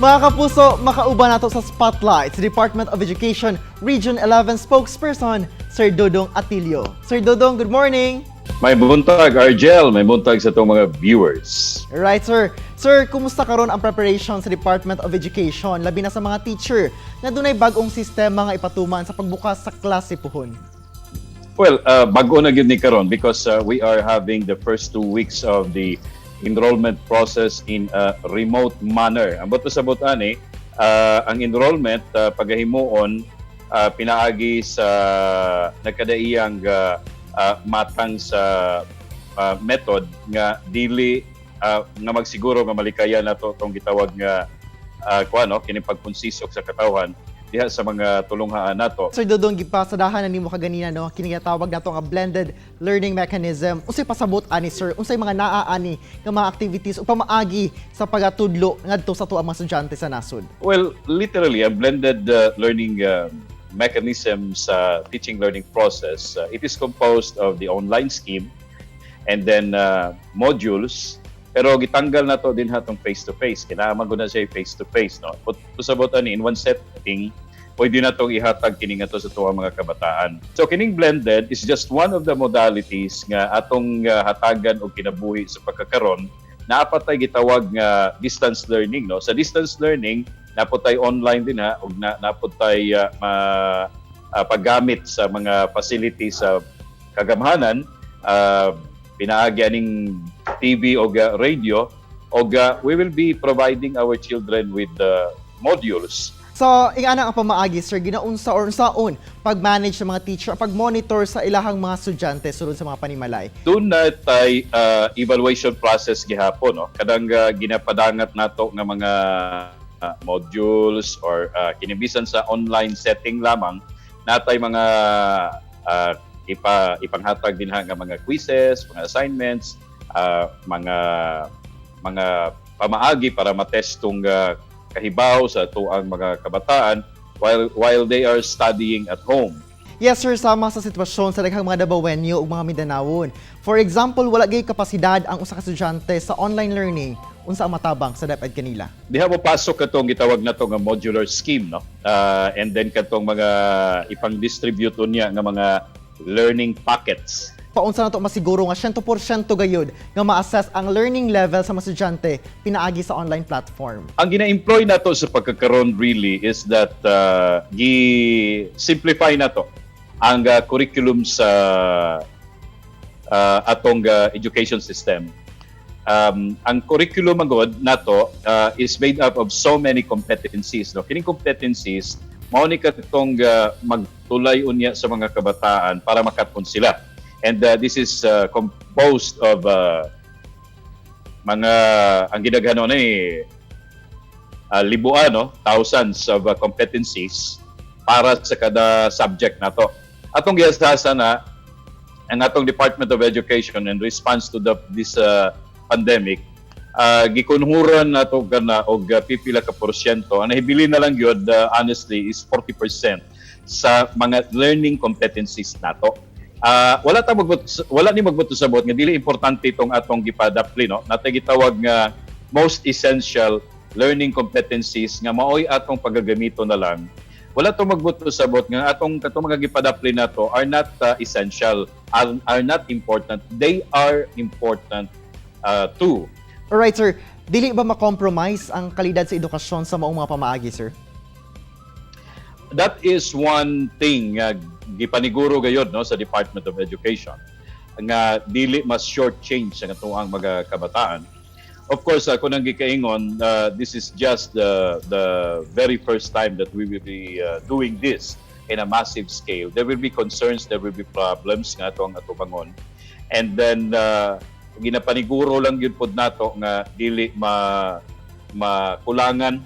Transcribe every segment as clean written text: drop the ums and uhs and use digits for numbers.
Mga kapuso, makauban nato sa Spotlight sa Department of Education Region 11 spokesperson, Sir Dodong Atilio. Sir Dodong, good morning! Maayong buntag, Argel. Maayong buntag sa atong mga viewers. Right, sir. Sir, kumusta karon ang preparation sa Department of Education, labi na sa mga teacher na dunay bag-ong sistema nga ipatuman sa pagbukas sa klase puhon? Well, bago na gyud ni karon because we are having the first 2 weeks of the enrollment process in a remote manner. Ambot pasabot ani, ang enrollment pagahimuon pinaagi sa nagkadaiyang matang sa method nga dili nga magsiguro nga malikayan nato tong gitawag nga kuan, no, kini pagpunsisok sa katawhan diha sa mga tulunghaan nato. Sir Dodong, gipasadahan na nimo kaganina, no, kini tawag nato nga blended learning mechanism. Unsay pasabot ani, sir? Unsay mga naa ani nga mga activities o pamaagi sa pagatudlo ngadto sa atuang mga estudyante sa nasod? Well, literally, a blended learning mechanism sa teaching learning process, it is composed of the online scheme and then modules. Pero gitanggal na to din hatong face-to-face. Kinahanglan ko na siya face-to-face. No? But pasabot ani, in one setting, pwede na itong ihatag kini nga to sa tuwang mga kabataan. So kining blended is just one of the modalities nga atong hatagan og kinabuhi sa pagkakaron. Naa pa tay gitawag nga distance learning, no? Sa distance learning, naa pod tay online din ha, ug na naa pod tay paggamit sa mga facilities sa kagamhanan, pinaagi aning TV o radio, og we will be providing our children with the modules. So, ingana ang pamaagi, sir, ginaunsa or unsaon pag-manage sa mga teacher, pag-monitor sa ilahang mga estudyante sulod sa mga panimalay? Duna na tay evaluation process gihapon, no? Kadang ginapadangat nato nga mga modules or kinibisan sa online setting lamang, natay mga ipanghatag dinha nga mga quizzes, mga assignments, mga pamaagi para matest tong kahibaw sa tuang mga kabataan while they are studying at home. Yes sir, sama sa sitwasyon sa daghang mga Dabawenyo ug mga Mindanawon. For example, wala gyud kapasidad ang usa ka estudyante sa online learning. Unsa ang matabang sa DepEd kanila? Diha mo pasok katong gitawag nato nga modular scheme, no? And then katong mga ipang-distribute niya nga mga learning packets. Paunsa na to masiguro nga 100% gayud nga ma-assess ang learning level sa mga estudyante pinaagi sa online platform? Ang gina-employ nato sa pagkakaroon really is that gi-simplify nato ang curriculum sa atong education system. Ang curriculum magod nato is made up of so many competencies. No? Kining competencies, mao ni katong magtulay unya sa mga kabataan para makatpon sila. And this is composed of mga ang gidaghanon ni libuan, no, thousands of competencies para sa kada subject nato. Atong giasasa na ang atong Department of Education, in response to the this pandemic, gikunhuran nato kana og pipila ka porsyento. Ang nahibili na lang gyud, honestly, is 40% sa mga learning competencies nato. Wala ni magbuto sa nga dili importante itong atong gipadapli, no? Natay gitawag nga most essential learning competencies nga maoy atong pagagamito na lang. Wala to magbuto sa bot nga atong katong mga gipadapli nato are not essential, are not important. They are important too. Alright sir, dili ba ma-compromise ang kalidad sa edukasyon sa maong mga pamaagi, sir? That is one thing nga gipaniguro gayod, no, sa Department of Education nga dili mas short change sa atoang mga kabataan. Of course, ako nang gikaingon, this is just the very first time that we will be doing this in a massive scale. There will be concerns, there will be problems nga atoang atubangon. And then ginapaniguro lang gyud pod nato nga dili ma makulangan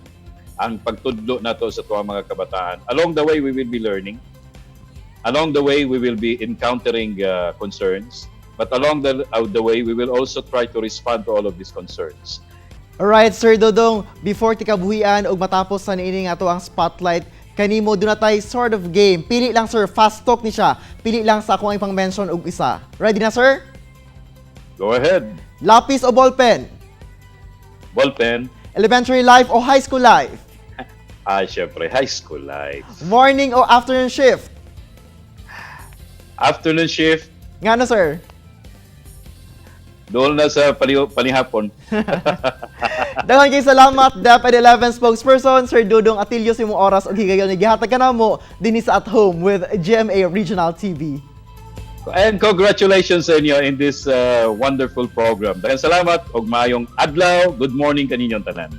ang pagtudlo nato sa tuang mga kabataan. Along the way, we will be learning. Along the way, we will be encountering concerns. But along the way, we will also try to respond to all of these concerns. Alright, Sir Dodong, before tikabuhian ug matapos sa niini nga ato ang spotlight, kanimo duna tay sort of game. Pili lang, sir, fast talk ni siya. Pili lang sa akong ipang mention og isa. Ready na, sir? Go ahead. Lapis o ballpen? Ballpen. Elementary life o high school life? Ah, syempre, high school life. Morning o afternoon shift? Afternoon shift. Ngano, sir? Doon na sa panihapon. Daghan kay salamat, DepEd 11 spokesperson Sir Dudong Atilio, sa imong oras ug higayon nga gihatag kanamo dinhi sa At Home with GMA Regional TV. And congratulations sa inyo in this wonderful program. Daghang salamat ug maayong adlaw. Good morning kaninyong tanan.